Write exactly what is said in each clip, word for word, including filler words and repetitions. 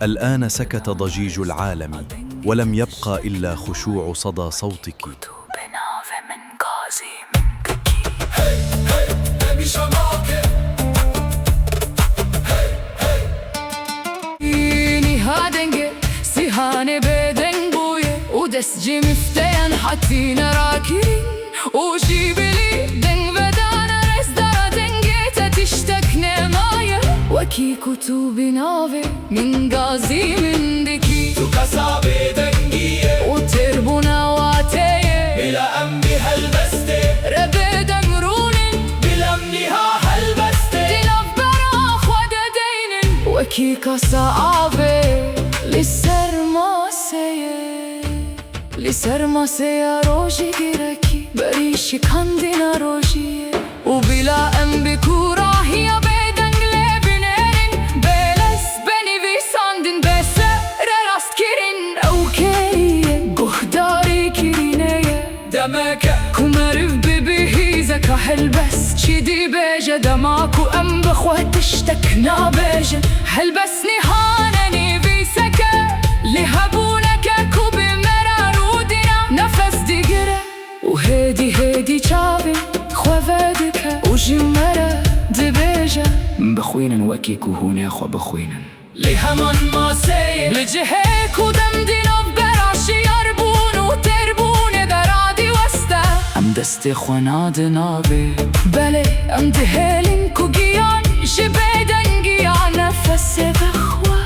الآن سكت ضجيج العالم، ولم يبق إلا خشوع صدى صوتك. Niha dengê Sîhanê bêdeng bûye û dest ji mifteyan hatine rakirin. Û jî bilî deng vedana rêzdara dengê te tiştek nemaye. Wekî ku tu bi navê min gazî min dikî. Tu qesabê dengî ye. Û têrbûna wateyê. Bila em bi helbestê. Re bêdeng rûnin. Bila em niha helbestê. Di navbera xwe de deynin. Wekî kasa avê li ser maseyê. Li ser maseya rojî girekî berî şikandina rojiyê. Û bila em bi kûrahiya bêdeng lê binêrin, bê lez, bê nivîsandin, bê sererastkirin, ew kêliye guhdarî kirînê ye. Demeke ku meriv bibihîze ka helbest çi dibêje, dema ku em bi xwe tiştek nabêjin. Helbest niha ne nivîseke, lê hebûneke ku bi me re rûdîne, nefes digire û hêdî hêdî çavên xwe vedike û ji me re dibêje, bixwînin wekî ku hûn ê xwe bixwînin. Li heman maseyê, li cihê ku dem di navbera şiyarbûn û têrbûnê de radiweste, em destê xwe nadin avê. Belê, em dihêlin ku giyan ji bêdengiya nefesê vexwe.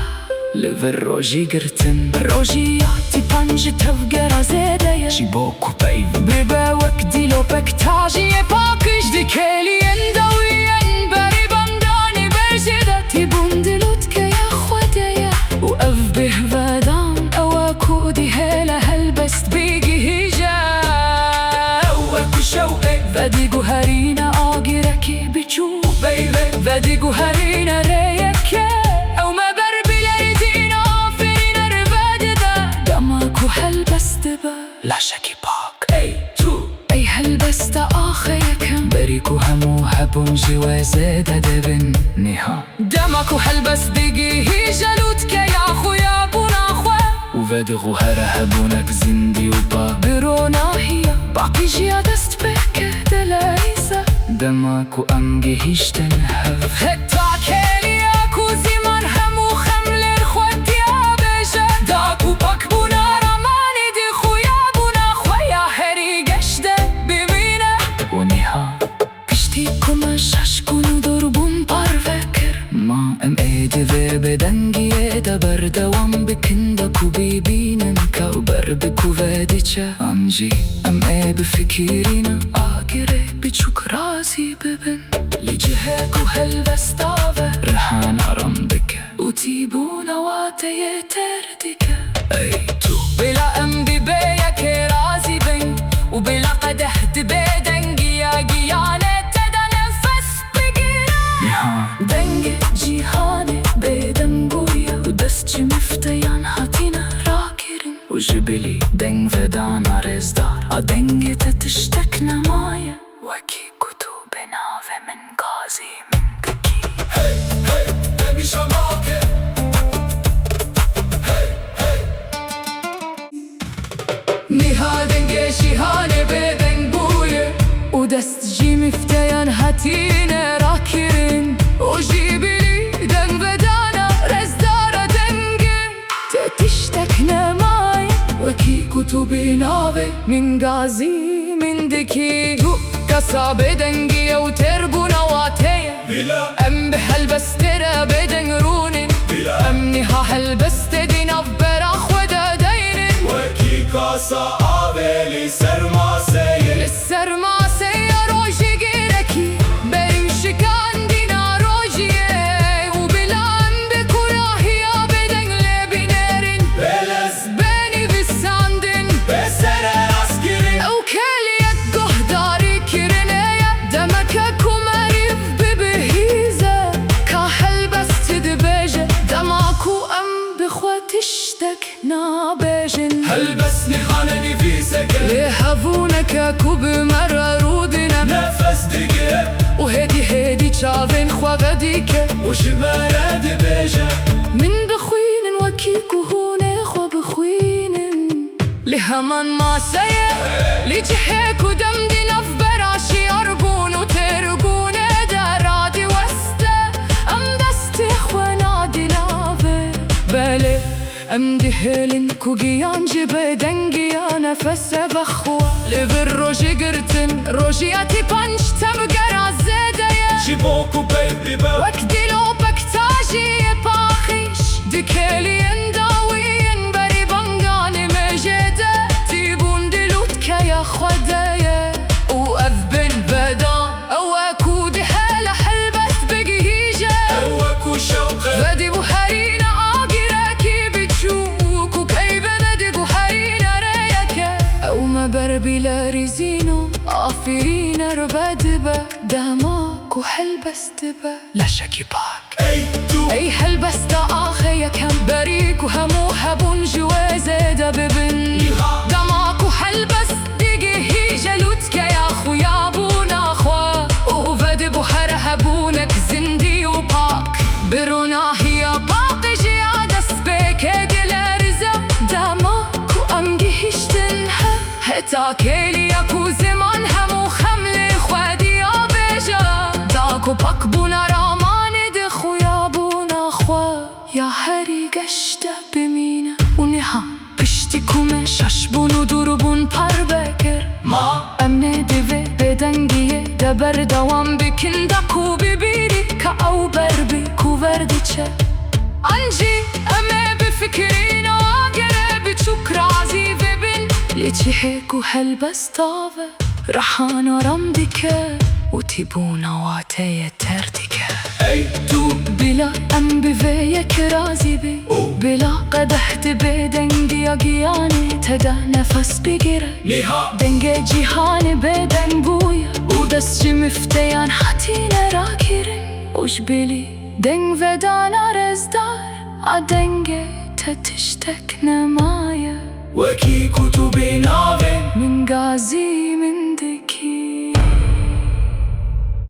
Li vir rojî girtin, rojiya tîpan ji tevgera zêde ye. Ji bo ku peyv bibe wek dîlopek tajiyê pakij di kêliyên dawiyên berî bandanî bêjê de tîbûn di lûtkeya xwe de ye. Û ev bêhvedan ew e ku dihêle helbest bigihîje. Ew e ku şewqê vediguherîne agirekî biçûk. Peyvê vediguherîne rêyeke ew me ber bilêdîna afirîne re vedide. Dema ku helbest dibe laşekî pak. Ey tu. Ey helbesta axê yekem. Berî ku hemû hebûn ji wê zêde dibin niha. Dema ku helbest digihîje lûtkeya xuyabûna xwe. Û vediguhere hebûnek zindî û pak. Bi ronahiya paqijiya dest pê ke dileyze. Dema ku em gihîştin hev. Heta kêliya ku zîman hemû xem lêr xwe diya bêje. Da ku pakbûna ramanî di xuyabûna xwe ya herî geş de bimîne. Û niha. Piştî ku me şaşkûn û dûrbûn parve kir. Ma em ê di vê bêdengiyê de berdewam bikin da ku bibînin ka ber bi ku vediçe. An jî em ê bifikirîne agirê biçûk razî bibin. Li cihê ku helbesta ve rihan aram dike. Û tîbûna wateyê têr dike. Ey tu. Bila em bi bêyekê razî bin. Û bila qedeh di bêdengiya giyanê te de nefes bigire. Niha. Dengê cîhanê bêdeng bûye. Û dest ji mifteyan hatine rakirin. Û ji bilî dengvedana rêzdar a dengê te tiştek nemaye. Wekî ku tu bi navê min gazî min dikî. Hey, hey, demîşa make. Hey, hey. Niha dengê şîhanê bêdeng bûye. Û dest ji mifteyan hatine rakirin. Û ji bilî dengvedana rêzdara dengê te tiştek nemaye. Wekî ku tu bi navê min gazî min dikî. Û kasa bêdengî ye û têrbûna wateyê. Bila. Em bi helbestê re bêdeng rûnin. Bila. Em niha helbestê di navbera xwe de deynin. Wekî kasa avê li ser maseyê. Li ser maseya rojî girekî. Berî şikandina rojiyê. Û bila em bi kurahiya bêdeng lê binêrin. Bê lez. Bê nivîsandin. Bê sererastkirin. Ew kêliyek guhdarî kirinê ye. Demeke ku meriv bibihîze ka helbest dibêje. Dema ku em bi xwe tiştek nabêjin. Helbest niha ne nivîseke. Lê hebûneke ku bi me re rûdine. Nefes digire. Û hêdî hêdî çavên xwe vedike. Û ji me re dibêje. Min bi Man maseye li cihê ku dem di navbera şiyar bûn û têrgûnê de radiweste, em destê xwe nadî navê. Belê, em dihêlin ku giyan ji bêdengiya nefese vexwe. Li vir rojî girtin, rojiyetî penc tevgera zêde ye. Ji bo ku peyv bibe. Wek dîlo bektajiyê paqij, di kêliyên dawiyên berî banga nimêjê de tîbûn di lûtkeya xwe de ye. Û ev bin vedan, ew e ku dihêle helbest bigihîje. Ew e ku şewqe. Vedî buherîne agirekî biçûk û keybe vedî buherîne rêyeke. Ew me ber bîlerîzîno, afirîner vedibe, dema ku helbest dibe leşekî pak. Ey tu. Ey helbesta axê yekem, berî ku hemû hebûn ji wê zêde bibin. Niha. Dema ku helbest digihîje lûtkeya xuyabûna xwe û vedibuhere hebûnek zindî û pak. Bi ronahiya paqijiya destpêkê dilerize. Dema ku em gihîştin he, heta kêliya ku ziman hemû xemlê xwe diya bêje. Da ku pakbûna ramanê di xuyabûna xwe ya herî geş de bimîne. Û niha, piştî ku me şaşbûn û dûrbûn parve kir, ma em ê di vê bêdengiyê de berdewam bikin, da ku bibîrî ka ew ber bi ku ver diçe. An jî em ê bifikirîn û agere biçûk razî vebin li cihê ku helbesta ve. Rihana ram dike û tîbûna wateyê ter dike. Ey tu. Bila em bi vê yekê razî bin. Û. Bila qedeh di bêdengiya giyanê te de nefes bigire. Niha. Dengê cîhanê bêdeng bûye û dest ji mifteyan hatine rakirin. Û ji bilî dengvedana rêzdar a dengê te tiştek nemaye. Wekî ku tu bê navê. Min gazî.